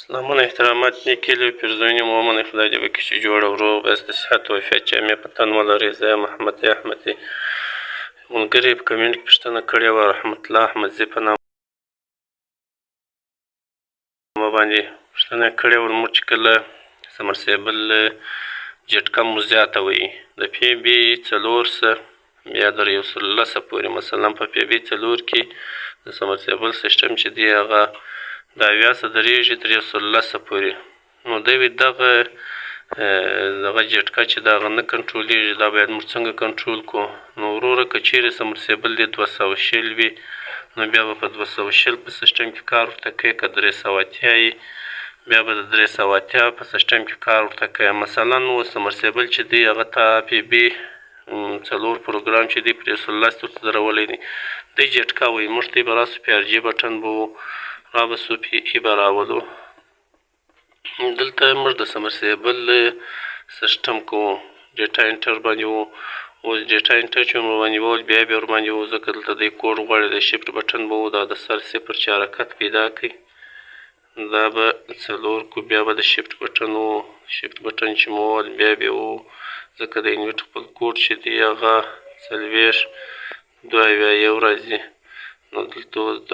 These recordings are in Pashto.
سلامونه احترامات نیکې هیلې او پیرزوینې مو ومنئ. خدای دې وکړي چې جوړ او روغ به یاست، د صحت او عافیت جامې په تن ولرئ. زه یم احمد احمدي. ملګري په کمنټ کې پوښتنه کړې وه، رحمت الله احمدزي په نامه باندې پوښتنه کړې وه، موږ چې کله سمرسیبل جټکه مو زیاته وي د پی بي څلور څه بیا در یو سل لسه پورې، مثلا په پی بي څلور کې د سمرسیبل سیستم چې دی هغه د 70 څخه درېږي تر یو سل لسه پورې، نو دوی دغه دغه جټکه چې دا هغه نه کنټرولېږي، دا باید موږ څنګه کنټرول کړو؟ نو وروره، که چیرې سمرسیبل دې 220 وي نو بیا به په 220 په سیستم کې کار ورته کوي، که 380 یي بیا به د 380 په سیستم کې کار ورته کوي. مثلا اوس سمرسیبل چې دی هغه ته پی بي څلور پروګرام چې دی پرې سل لس ورته درولی دی، دی جټکه وایي. موږ ته به راسو، پی ار جي بټن به وو، را به سو، پی ای به راولو. دلته موږ د سمرسیبل سیستم کوو، ډیټا انټر باندې وو. اوس ډیټا انټر چې ور باندې وول، بیا بیا ورباندې وو، ځکه دلته دی کوډ غواړي. د شیفټ بټن به وو، دا د سر صفر چې حرکت پیدا کړي دا به څلور کو، بیا به د شیفټ بټن وو. شیفټ بټن چې مو وول، بیا بیا وو، ځکه د انویټ خپل کوډ چې دی هغه 40 72 1 راځي. نو دلته اوس د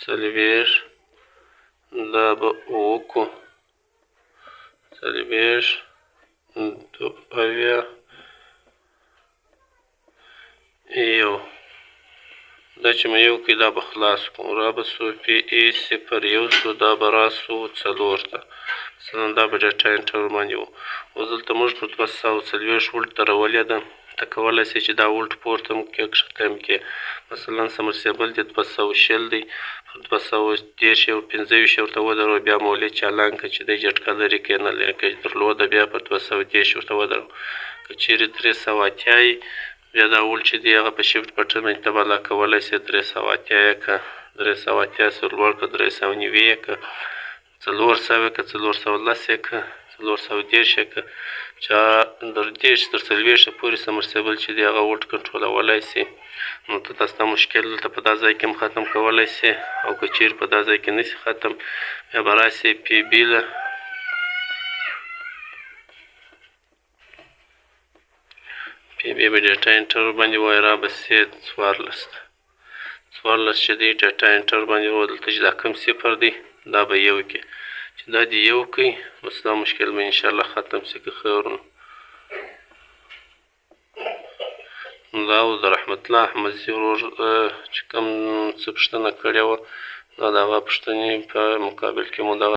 40 دا به اووه کو، 40 72 1، دا چې مې یو کې دا به خلاص کړو، را به سو، پی ای صفر یو سو، دا به راسو څلور ته، مثلا دا به ډیټا انټر باندې وو. اوس دلته موږ پر 240 ولټ درولې ده. ته کولی شې چې دا ولټ پورته هم کړې، کښته هم کړې. مثلا سمرسیبل دې 220 دی، پر 230 او 25 ورته ودروه، بیا مولد چالان کړه چې دی جټکه لري که نه لري. که درلوده بیا پر 230 ورته ودروه. که چیرې 380 یي، بیا دا ولټ چې دی هغه په شیفټ بټن باندې ته بالا کولی شې 380 یې که 380 سره لوړ که، 390 یې که، 400 که، 410 یې که، 430 یې که، چا در 30 تر 40 پورې سمرسیبل چې دی هغه ولټ کنټرولولای شي. نو ته تاسو دا مشکل دلته په دا ځای کې هم ختم کولی شي، او که چیرې په دا ځای کې نه شي ختم، بیا به راسي پی بي له پی بي به ډیټا انټر باندې وایي، را به سي 14 ته. 14 چې دی ډیټا انټر باندې وو، دلته چې دا کوم صفر دی دا به یو کې، چې دا دې یو کوي، بس دا مشکل به انشاءالله ختم شي که خیر. نو دا اوس د رحمت الله احمدزي ورور چې کوم څه پوښتنه کړې وه، دا د هغه پوښتنې په مقابل کې مو دغه